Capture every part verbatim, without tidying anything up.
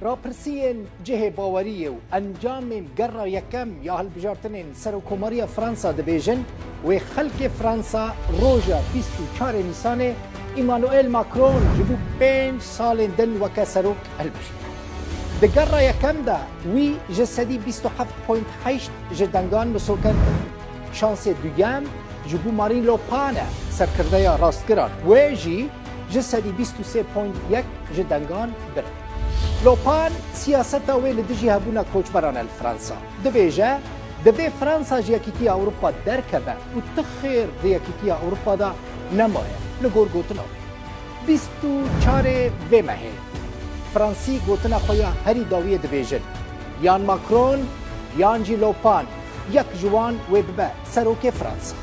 Rapirsiyên cihê baweriyê û encamên gerra yekem ya hilbijartinên Serokkomariya Fransa dibêjin, wê xelkê Fransa roja bîst û çarê Nîsanê Emmanuel Macron ji bo pênc salên din weke serok hilbijêre. Di gerra yekem de wî ji sedî bîst û heft point heşt ji dengan misoker kir. Şansê duyem ji bo Marine Le Pen e, serkirdeya rastgiran. Wê jî ji sedî bîst û sê point yek ji dengan bir. Le Pen siyaseta wê li dijî hebûna koçberan e li Fransa. Dibêje, divê Fransa ji Yekîtiya Ewropa derkeve û tu xêr di Yekîtiya Ewropa de nemaye, li gor gotina wê. Bîst û çarê vê mehê, Fransî gotina xwe ya herî dawiyê dibêjin, yan Macron, yan jî Le Pen, yek ji wan wê bibe serokê Fransa.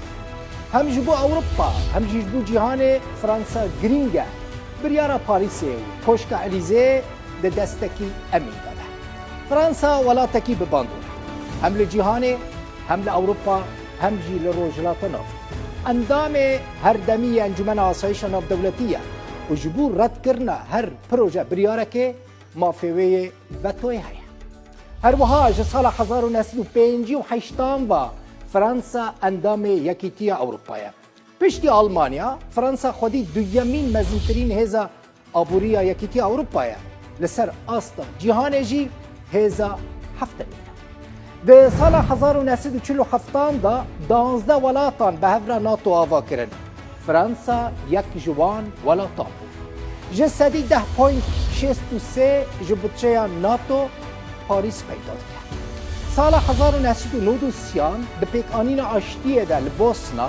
Hem ji bo Ewropa, hem jî ji bo cîhanê Fransa girîng e. Biryara Parîsê û Koşka Elîzê di destekî emîn de be. Fransa welatekî bi bandor e. Hem li cîhanê, hem li Ewropa, hem jî li Rojhilata Navî. Endamê herdemî yê Encûmena Asayîşa Navdewletî ye û ji bo redkirina her proje biryarekê mafê wê yê vetoyê heye. Her wiha ji sala hezar û neh sed û pêncî û heştan ve Fransa endamê Yekîtiya Ewropa ye. Piştî Almanya, Fransa xwedî duyemîn mezintirîn hêza aborî ya Yekîtiya Ewropa ye, li ser asta cîhanê jî hêza heftemîn e. Di sala hezar û neh sed û çil û heftan de duwazdeh welatan bi hev re NATO ava kirin. Fransa yek ji wan welatan bû. Ji sedî deh point şêst û sê ji budçeya NATO Parîs peyda dike. Sala hezar û neh sed û nod û sêyan di pêkanîna aştiyê de li Bosna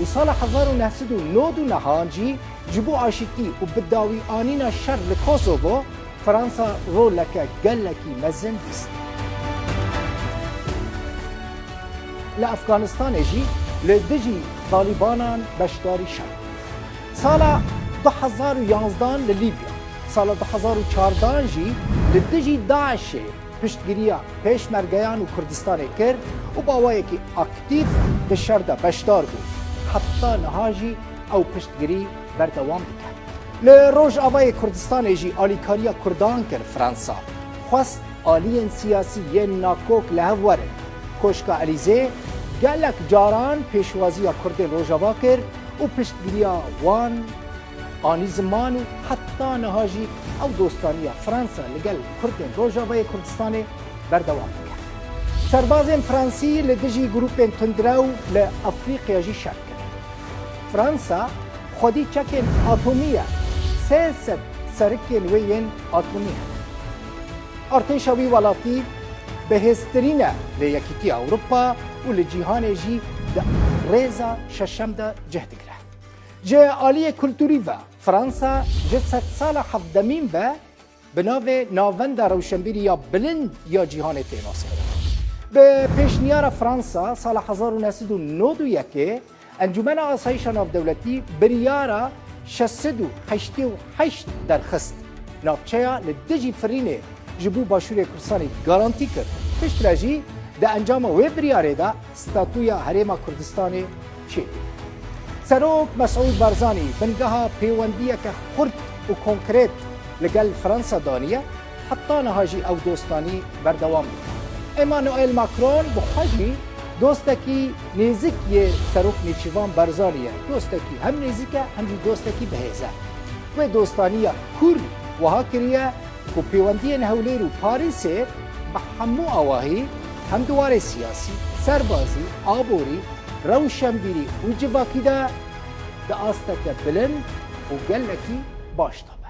û sala hezar û neh sed û nod û nehan jî ji bo aşitî û bidawîanîna şer li Kosovo, Fransa roleke gelekî mezin bîst. Li Efganistanê jî li dijî Talîbanan beşdarî şer. Sala du hezar û yanzdan li Lîbya, sala du hezar û çardan jî li dijî DAIŞê piştgiriya pêşmergeyan û Kurdistanê kir û bi awayekî aktîf di şer de beşdar bû. Heta niha jî ew piştgirî berdewam dike. Li Rojavayê Kurdistanê jî alîkariya Kurdan kir Fransa. Xwest aliyên siyasî yên nakok li hev werin. Koşka Elîzê gelek caran pêşwaziya Kurdên Rojava kir û piştgiriya wan anî ziman û heta niha jî ew dostaniya Fransa li gel Kurdên Rojavayê Kurdistanê berdewam dike. Serbazên Fransî li dijî grûpên tundrew li Efrîqya jî şer kirin. Fransa xwedî çekên atomî ye, sê sed serikên wê yên atomî hene. Artêşa wî welatî bihêztirîn e li Yekîtiya Ewropa û li cîhanê jî di rêza şeşem de cih digire. Ji aliyê kulturî ve Fransa ji sedsala hevdemîn ve bi navê Navenda Rewşenbîrî ya Bilind ya Cîhanê tê naskirin. Bi pêşniyara Fransa sala hezar û neh sed û nod û yekê Encûmena Asayîşa Navdewletî biryara şeş sed û heştê û heşt derxist. Navçeya li dijî firînê ji bo Başûrê Kurdistanê garantî kir. Piştre jî di encama wê biryarê de statûya Herêma Kurdistanê çêbû. Serok Mesûd Barzanî bingeha pêwendiyeke xurt û konkret li gel Fransa daniye, heta niha jî ew dostanî berdewam dike. Emmanuel Macron bi xwe jî dostekî nêzik yê Serok Nêçîrvan Barzanî ye. Dostekî hem nêzik e, hem jî dostekî bihêz e. Wê dostaniya kûr wiha kiriye ku pêwendiyên Hewlêr û Parîsê bi hemû awahî, hem di warê siyasî, serbazî, aborî, rewşenbîrî û civakî de di asteke bilind û gelekî baş de.